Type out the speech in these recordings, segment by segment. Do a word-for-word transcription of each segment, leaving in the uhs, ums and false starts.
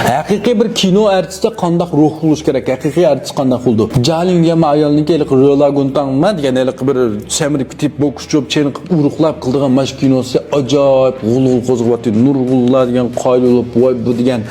ھەقىقىي بىر كىنو ئارتىسى قانداق روھ بولۇش كېرەك؟ ھەقىقىي ئارتىس قانداق بولىدۇ؟ جالىڭ دېگەن ئايالنىڭكى ھېلىقى رۆلا گۇنتاڭما دېگەن ھېلىقى بىر سەمرىپ كېتىپ، بوكس چوپ چېنىقىپ، ئۇرۇقلاپ قىلىدىغان ماش كىنوسى ئاجايىپ غۇلغۇلا قوزغىۋاتىدۇ. نۇرغۇنلار دېگەن قايىل بولۇپ، ۋاي بۇ دېگەن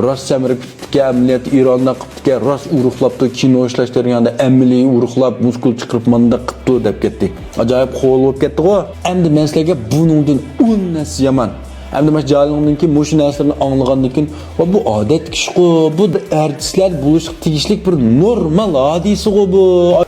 راست سەمرىپ كېتىپتىكەن، ئەمەلىيەتتە ئىراندا قىپتىكەن، راست ئۇرۇقلاپتۇ، كىنو ئىشلەش جەريانىدا ئەمەلىي ئۇرۇقلاپ، مۇسكۇل چىقىرىپ مانداق قىپتۇ دەپ كەتتى. ئاجايىپ قوۋۇل بولۇپ كەتتىغۇ. ئەمدى مەن سىلەرگە بۇنىڭدىن ئون ھەسسە يامان. ئەمدى ماش جالىڭدىن كېيىن مۇشۇ نەرسىلەرنى ئاڭلىغاندىن كېيىن، ۋە بۇ ئادەتتىكى ئىشقۇ، بۇ ئارتىسلار بولۇشقا تېگىشلىك بىر نورمال ھادىسىغۇ بۇ.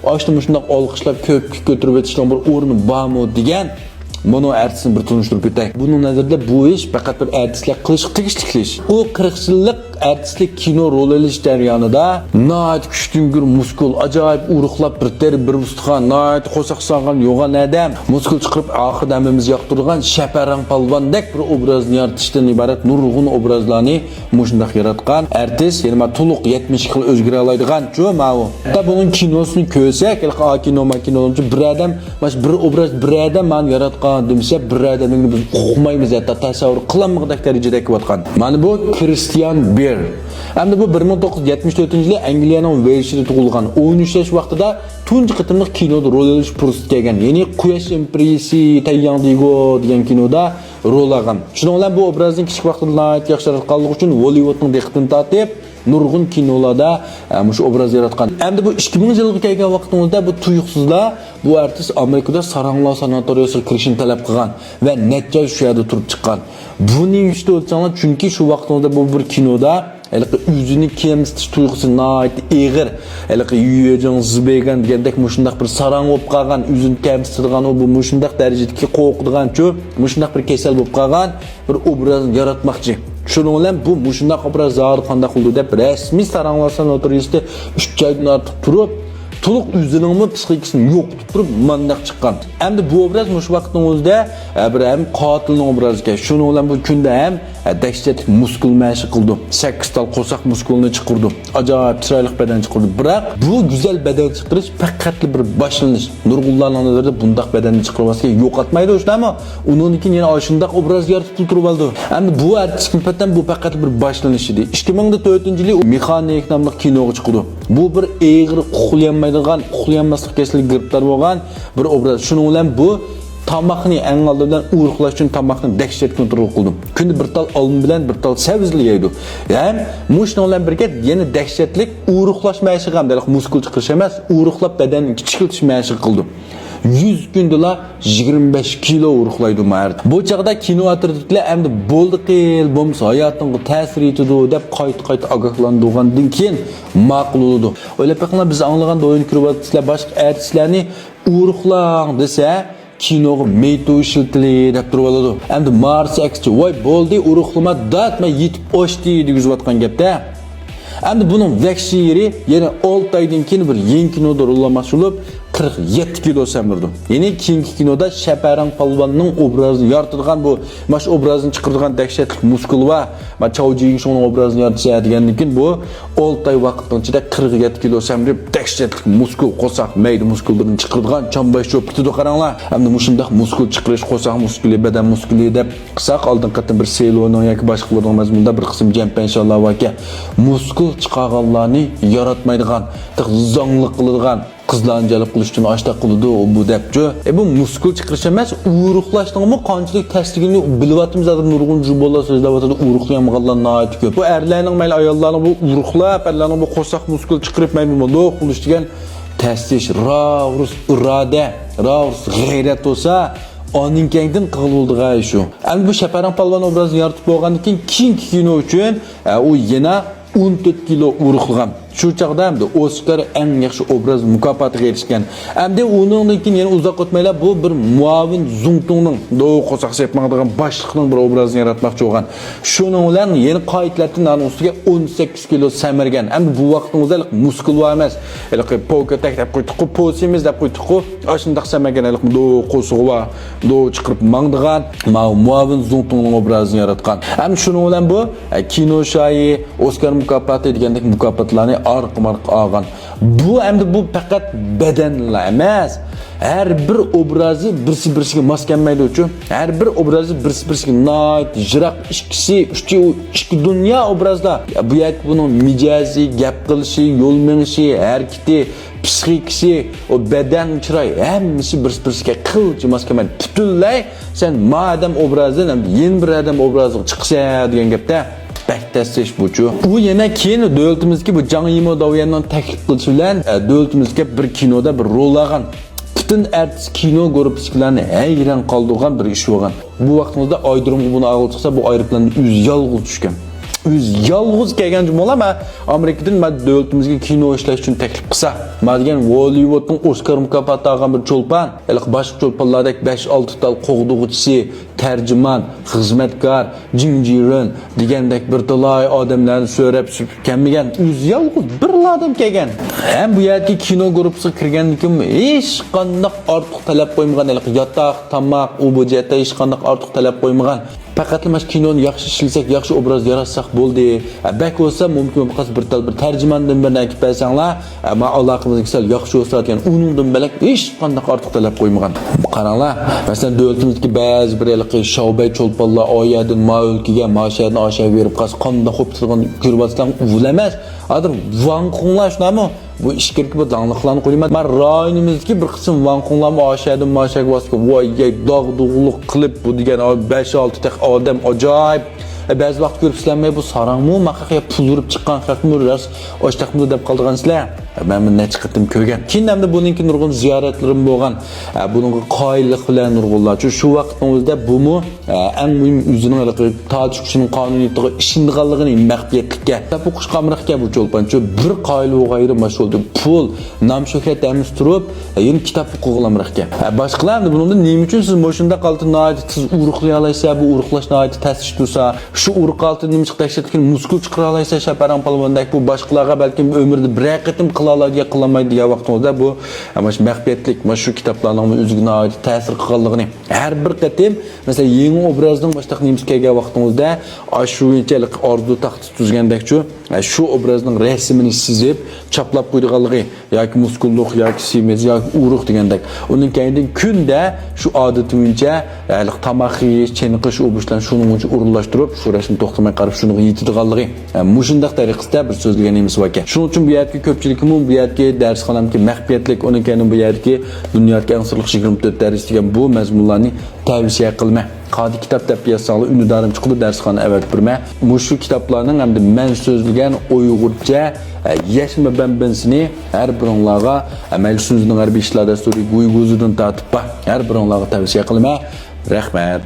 ئاشۇنى مۇشۇنداق ئالقىشلاپ كۆككە كۆتۈرۈۋېتىشنىڭ بىر ئورنى بارمۇ دېگەن. بۇنىڭ ئارتىسىنى بىر تونۇشتۇرۇپ ئۆتەي. بۇنىڭ نەزىرىدە بۇ ئىش پەقەت بىر ئارتىسلار قىلىشقا تېگىشلىك ئىش. ئۇ قىرىق يىللىق ئارتىسلىك كىنو رول ئېلىش جەريانىدا ناھايىتى كۈچتۈڭگۈر مۇسكۇل، ئاجايىپ ئۇرۇقلاپ بىر تېرە بىر ئۇستىخان، ناھايىتى قورساق سالغان يوغان ئادەم، مۇسكۇل چىقىرىپ ئاخىرىدا ھەممىمىز ياقتۇرىدىغان شەپەرەڭ پالۋاندەك بىر ئوبرازنى يارىتىشتىن ئىبارەت نۇرغۇن ئوبرازلارنى مۇشۇنداق ياراتقان ئارتىس، يەنە مانا تولۇق يەتمىش خىل ئۆزگىرەلەيدىغان چۇ ماۋۇ. ھەتتا بۇنىڭ كىنوسىنى كۆرسەك، ھېلىقى ئا كىنو، ما كىنو بىر ئادەم، ماش بىر ئوبراز، بىر ئادەم مانا ياراتقان دېمىسە، بىر ئادەمنى بىز ئۇقمايمىز، ھەتتا تەسەۋۋۇر قىلالمىغۇدەك دەرىجىدە كېلىۋاتقان. مانا بۇ كرىستىيان بېر. ئەمدى بۇ بىر مىڭ توققۇز يۈز يەتمىش تۆتىنچى يىلى ئەنگلىيەنىڭ ۋېلشىدا تۇغۇلغان. ئون ئۈچ ياش ۋاقتىدا تۇنجى قېتىملىق كىنودا رول ئېلىش پۇرسىتى كەلگەن. يەنى قۇياش ئىمپېرىيىسى، تەيياڭ دىگو دېگەن كىنودا رول ئالغان. شۇنىڭ بىلەن بۇ ئوبرازنى كىچىك ۋاقتىدا ناھايىتى ياخشى ياراتقانلىقى ئۈچۈن ھوللىۋۇدنىڭ دىققىتىنى تارتىپ، نۇرغۇن كىنولاردا، ئە، مۇشۇ ئوبراز ياراتقان. ئەمدى بۇ ئىككى مىڭىنچى يىلغا كەلگەن ۋاقتىڭىزدا بۇ تۇيۇقسىزلا بۇ ئارتىس ئامېرىكىدا ساراڭلار ساناتورىيەسىگە كىرىشنى تەلەپ قىلغان ۋە نەچچە ئاي شۇ يەردە تۇرۇپ چىققان. بۇ نېمە ئىش دەپ ئويلىساڭلار، چۈنكى شۇ ۋاقتىڭىزدا بۇ بىر كىنودا ھېلىقى ئۆزىنى كەمسىتىش تۇيغۇسى ناھايىتى ئېغىر. ھېلىقى يۈيېجىڭ زىبېگەن دېگەندەك مۇشۇنداق بىر ساراڭ بولۇپ قالغان، ئۆزىنى كەمسىتىدىغان، ئۇ بۇ مۇشۇنداق دەرىجىدىكى قورقىدىغانچۇ، مۇشۇنداق بىر كېسەل بولۇپ قالغان بىر ئوبرازنى ياراتماقچى. شۇنىڭ بىلەن بۇ مۇشۇنداق ئوبراز زادى قانداق بولىدۇ دەپ رەسمىي ساراڭلار ساناتورىيىسىدا ئۈچ ئايدىن ئارتۇق تۇرۇپ، تولۇق ئۆزىنىڭمۇ پسىخىكىسىنى يوقىتىپ تۇرۇپ مانداق چىققان. ئەمدى بۇ ئوبراز مۇشۇ ۋاقىتنىڭ ئۆزىدە، ئە، بىر ھەم قاتىلنىڭ ئوبرازى ئىكەن. شۇنىڭ بىلەن بۇ كۈندە ھەم، ئە، دەھشەتلىك مۇسكۇل مەشىق قىلىدۇ. سەككىز تال قورساق مۇسكۇلنى چىقىرىدۇ. ئاجايىپ چىرايلىق بەدەن چىقىرىدۇ. بىراق بۇ گۈزەل بەدەن چىقىرىش پەقەتلا بىر باشلىنىش. نۇرغۇنلارنىڭ نەزىرىدە بۇنداق بەدەننى چىقىرىۋالسا يوقاتمايدۇ، شۇنداقمۇ؟ ئۇنىڭدىن كېيىن يەنە ئاشۇنداق ئوبراز يارىتىپ تۇرۇۋالىدۇ. ئەمدى بۇ ئارتىس نىسبەتەن بۇ پەقەت بىر باشلىنىش ئىدى. ئىككى مىڭ تۆتىنچى يىلى مېخانىك ناملىق كىنوغا چىقىدۇ. بۇ بىر ئېغىر ئۇخلىيالمايدىغان، ئۇخلىيالماسلىق كېسىلىگە گىرىپتار بولغان بىر ئوبراز. شۇنىڭ بىلەن بۇ تاماقنى ئەڭ ئالدى بىلەن ئورۇقلاش ئۈچۈن تاماقنى دەھشەت كونترول قىلىدۇ. كۈندە بىر تال ئالما بىلەن بىر تال سەۋزىلا يەيدۇ. ھەم مۇشۇنىڭ بىلەن بىرگە يەنە دەھشەتلىك ئورۇقلاش مەشىقى ھەمدە مۇسكۇل چىقىرىش ئەمەس، ئورۇقلاپ بەدەننى كىچىكلىتىش مەشىقى قىلىدۇ. يۈز كۈندىلا يىگىرمە بەش كىلو ئورۇقلايدۇ مۇ ھەر. بۇ چاغدا كىنو ئاپتورلار ئەمدى بولدى قىل، بولمىسا ھاياتىڭغا تەسىر يېتىدۇ دەپ قايتا-قايتا ئاگاھلاندۇرغاندىن كېيىن ماقۇل بولىدۇ. ئويلاپ بېقىڭلار، بىز ئاڭلىغاندا ئويۇن كۆرۈۋاتىسىلەر، باشقا ئارتىسلارنى ئورۇقلاڭ دېسە، كىنوغا مېيتۇ ئىشلىتىلى دەپ تۇرۇۋالىدۇ. ئەمدى مارسى ئەكسىچە، ۋاي بولدى، ئورۇقلىما، دات، مەن يېتىپ ئاشتى دېگۈزۈۋاتقان گەپتە. ئەمدى بۇنىڭ ۋەھشىي يېرى، يەنە ئالتە ئايدىن كېيىن بىر يېڭى كىنودا روللانماقچى بولۇپ، قىرىق يەتتە كىلو سەمرىدۇ. يەنى كېيىنكى كىنودا شەپەرەڭ پالۋاننىڭ ئوبرازىنى يارىتىدىغان بۇ، ماش ئوبرازنى چىقىرىدىغان دەھشەتلىك مۇسكۇل ۋە ما چاۋ جىڭشۇڭنىڭ ئوبرازىنى يارىتىشى دېگەندىن كېيىن بۇ ئالتە ئاي ۋاقىتنىڭ ئىچىدە قىرىق يەتتە كىلو سەمرىپ، دەھشەتلىك مۇسكۇل، قورساق، مەيدە مۇسكۇللىرىنى چىقىرىدىغان چامباش چوپ كېتىدۇ، قاراڭلار. ئەمدى مۇشۇنداق مۇسكۇل چىقىرىش، قورساق مۇسكۇلى، بەدەن مۇسكۇلى دەپ قىلساق، ئالدىنقى قېتىم بىر سېلونىڭ ياكى باشقىلارنىڭ مەزمۇنىدا بىر قىسىم جەمپەنشانلار باركەن، مۇسكۇل چىقارغانلارنى ياراتمايدىغان، تېخى زاڭلىق قىلىدىغان، قىزلارنى جەلپ قىلىش ئۈچۈن ئاشتاق قىلىدۇ، ئۇ بۇ دەپچۇ. ئە، بۇ مۇسكۇل چىقىرىش ئەمەس، ئورۇقلاشنىڭمۇ قانچىلىك تەسلىكىنى بىلىۋاتىمىز، ھازىر نۇرغۇن جۇبولار سۆزلەۋاتىدۇ، ئورۇقلىيالمىغانلار ناھايىتى كۆپ. بۇ ئەرلەرنىڭ مەيلى، ئاياللارنىڭ بۇ ئورۇقلاپ، ئەرلەرنىڭ بۇ قورساق مۇسكۇل چىقىرىپ، مەيلى مۇنداق بولۇش دېگەن تەستىش، راۋۇرۇس ئىرادە، راۋۇرۇس غەيرەت بولسا، ئانىڭ كەينىدىن قىلغىلى بولىدىغان ئىش شۇ. ئەمدى بۇ شەپەرەڭ پالۋان ئوبرازىنى يارىتىپ بولغاندىن كېيىن، كېيىنكى كىنو ئۈچۈن، ئە، ئۇ يەنە ئون تۆت كىلو ئورۇقلىغان. شۇ چاغدا ئەمدى ئوسكار ئەڭ ياخشى ئوبراز مۇكاپاتىغا ئېرىشكەن. ئەمدى ئۇنىڭدىن كېيىن يەنە ئۇزاق ئۆتمەيلا بۇ بىر مۇئاۋىن زۇڭتۇڭنىڭ، دو قورساق سېلىپ ماڭىدىغان باشلىقنىڭ بىر ئوبرازىنى ياراتماقچى بولغان. شۇنىڭ بىلەن يەنە قايتىلەتتىن ئانىڭ ئۈستىگە ئون سەككىز كىلو سەمرىگەن. ئەمدى بۇ ۋاقىتنىڭ ئۆزى ھېلىقى مۇسكۇل بار ئەمەس. ھېلىقى پوكېتەك دەپ قويدۇققۇ، پوسىمىز دەپ قويدۇققۇ. ئاشۇنداق سەمرىگەن ھېلىقى دو قورسىقى بار، دو چىقىرىپ ماڭىدىغان. ماۋۇ مۇئاۋىن زۇڭتۇڭنىڭ ئوبرازىنى ياراتقان. ھەم شۇنىڭ بىلەن بۇ، ئە، كىنو شاھى، ئوسكار مۇكاپاتى دېگەندەك مۇكاپاتلارنى ئارقىمۇ ئارقا ئالغان. بۇ ئەمدى بۇ پەقەت بەدەنلا ئەمەس، ھەر بىر ئوبرازى بىرسى بىرسىگە ماس كەلمەيدۇچۇ. ھەر بىر ئوبرازى بىرسى بىرسىگە ناھايىتى يىراق، ئىككىسى، ئۈچى، ئۇ ئىككى دۇنيا ئوبرازلار. بۇ يەردىكى بۇنىڭ مىجەزى، گەپ قىلىشى، يول مېڭىشى، ھەرىكىتى، پسىخىكىسى، ئۇ بەدەن، چىراي، ھەممىسى بىرسى بىرسىگە قىلچە ماس كەلمەيدۇ. پۈتۈنلەي سەن ما ئادەم ئوبرازىدىن ئەمدى يەنە بىر ئادەم ئوبرازىغا چىقىسەن دېگەن گەپتە. بەك تەس ئىش بۇچۇ. ئۇ يەنە كېيىن دۆلىتىمىزدىكى بۇ جاڭ يىمو داۋيەننىڭ تەكلىپ قىلىشى بىلەن، ئە، دۆلىتىمىزگە بىر كىنودا بىر رول ئالغان. پۈتۈن ئەرتىس كىنو گۇرۇپپىسىدىكىلەرنى ھەيران قالدۇرغان بىر ئىش بولغان. بۇ ۋاقتىڭىزدا ئايرودرومغا بۇنى ئالغىلى چىقسا، بۇ ئايروپىلاندا ئۆزى يالغۇز چۈشكەن. ئۆزى يالغۇز كەلگەن جۇمۇلا، مەن ئامېرىكىدىن مەن دۆلىتىمىزگە كىنو ئىشلەش ئۈچۈن تەكلىپ قىلسا، ما دېگەن ھوللىۋۇدنىڭ ئوسكار مۇكاپاتى ئالغان بىر چولپان، ھېلىقى باشقا چولپانلاردەك بەش-ئالتە تال قوغدىغۇچىسى، تەرجىمان، خىزمەتكار، جىڭجىرېن دېگەندەك بىر تالاي ئادەملەرنى سۆرەپ سۈپۈپ كەلمىگەن. ئۆزى يالغۇز بىرلا ئادەم كەلگەن. ھەم بۇ يەردىكى كىنو گۇرۇپپىسىغا كىرگەندىن كېيىن ھېچقانداق ئارتۇق تەلەپ قويمىغان. ھېلىقى ياتاق، تاماق، ئۇ بۇ جەھەتتە ھېچقانداق ئارتۇق تەلەپ قويمىغان. پەقەتلا مانا شۇ كىنونى ياخشى ئىشلىسەك، ياخشى ئوبراز ياراتساق بولدى. ھە، بەك بولسا مۇمكىن بولۇپ قالسا بىر تال بىر تەرجىماندىن بىرنى ئەكىپ بەرسەڭلار، ئە، ما ئالاقىمىزنى سەل ياخشى بولسا دېگەن ئۇنىڭدىن بۆلەك ھېچقانداق ئارتۇق تەلەپ قويمىغان. قاراڭلار، مەسىلەن، دۆلىتىمىزدىكى بەزى بىر ھېلىقى شاۋبەي چولپانلار ئا يەردىن ما ئۆلكىگە، ما شەھەردىن ئا شەھەرگە بېرىپ قالسا قانداق بولۇپ كېتىدىغىنى كۆرۈۋاتساڭ، ئۇلا ئەمەس. ھازىر ۋاڭ خۇڭلار شۇنداقمۇ؟ بۇ ئىچكىرىكى بۇ داڭلىقلارنى قويما. ما رايونىمىزدىكى بىر قىسىم ۋاڭ خۇڭلارمۇ ئا شەھەردىن ما شەھەرگە بارسا، ۋاي، يەي، داغدۇغىلىق قىلىپ، بۇ دېگەن بەش-ئالتە تېخى ئادەم ئاجايىپ. ئە، بەزى ۋاقىت كۆرۈپ سىلەرمۇ بۇ ساراڭمۇ، ما خەق يا پۇل ئۇرۇپ چىققان خەقمۇ، راست ئاشتاقمۇ دەپ قالىدىغان سىلەر. ئە، مەن بۇنى نەچچە قېتىم كۆرگەن. كېيىن ئەمدى بۇنىڭكى نۇرغۇن زىيارەتلىرىم بولغان. ئە، بۇنىڭغا قايىللىق بىلەن نۇرغۇنلار. شۇ، شۇ ۋاقىتنىڭ ئۆزىدە بۇمۇ، ئە، ئەڭ مۇھىم ئۆزىنىڭ ھېلىقى تارتىشقۇچىنىڭ قانۇنىيىتىغا ئىشىنىدىغانلىقىنى مەخپىيەتلىككە. كىتاب ئوقۇشقا ئامراقكەن بۇ چولپانچۇ. بىر قايىل بولغايرى ماشۇ بولدى. پۇل، نام-شۆھرەت ھەممىسى تۇرۇپ، ئە، يەنە كىتاب ئوقۇغىلى ئامراقكەن. ئە، باشقىلار ئەمدى بۇنىڭدىن نېمە ئۈچۈن سىز مۇشۇنداق ھالەتتە ناھايىتى تېز ئورۇقلىيالايسىلەر، بۇ ئورۇقلاش ناھايىتى تەس ئىش تۇرسا، شۇ ئورۇق ھالىتىدىن نېمىشقا دەھشەتلىك مۇسكۇل چىقىرالايسىلەر شاپەرەڭ پالۋاندەك، بۇ باشقىلارغا بەلكىم ئۆمرىدە بىرەر قېتىم قىلالايدۇ يا قىلالمايدۇ دېگەن ۋاقتىڭىزدا بۇ، ئە، مانا شۇ مەخپىيەتلىك، مانا شۇ كىتابلارنىڭمۇ ئۆزىگە ناھايىتى تەسىر قىلغانلىقىنى، ھەر بىر قېتىم، مەسىلەن، يېڭى ئوبرازنىڭ مۇشۇنداق نېمىسى كەلگەن ۋاقتىڭىزدا، ئاشۇ ئارزۇ تاختىسى تۈزگەندەكچۇ، شۇ ئوبرازنىڭ رەسىمىنى سىزىپ، چاپلاپ قويىدىغانلىقى، ياكى مۇسكۇللۇق، ياكى سېمىز، ياكى ئورۇق دېگەندەك. ئۇنىڭ كەينىدىن كۈندە شۇ ئادىتى بويىچە، ھېلىقى تاماق يېيىش، چېنىقىش، ئۇ بۇ ئىشلارنى شۇنىڭ بويىچە ئورۇنلاشتۇرۇپ، شۇ رەسىمنى توختىماي قاراپ، شۇنىڭغا يېتىدىغانلىقى، ھە، مۇشۇنداق تەرىقىسىدە بىر سۆزلىگەن نېمىسى باركەن. شۇنىڭ ئۈچۈن بۇ يەردىكى كۆپچىلىكىمۇ، بۇ يەردىكى دەرسخانامكى مەخپىيەتلىك، ئۇنىڭ كەينىدىن بۇ يەردىكى دۇنيادىكى ئەڭ سىرلىق يىگىرمە تۆت دەرس دېگەن بۇ مەزمۇنلارنى تەۋسىيە قىلىمەن. قادى كىتاب دەپ يازساڭلار، ئۈندىدارىم چىقىدۇ، دەرسخانا ئەۋەتىپ بېرىمەن. مۇشۇ كىتابلارنىڭ ھەمدە مەن سۆزلىگەن ئۇيغۇرچە، ئە، يەشمە بەنبىنسىنى ھەر بىرىڭلارغا، ئە، مەيلى سۈنزىنىڭ ھەربىي ئىشلار دەستۇرى، گۇيگۇزىدىن تارتىپ بار. ھەر بىرىڭلارغا تەۋسىيە قىلىمەن. رەھمەت.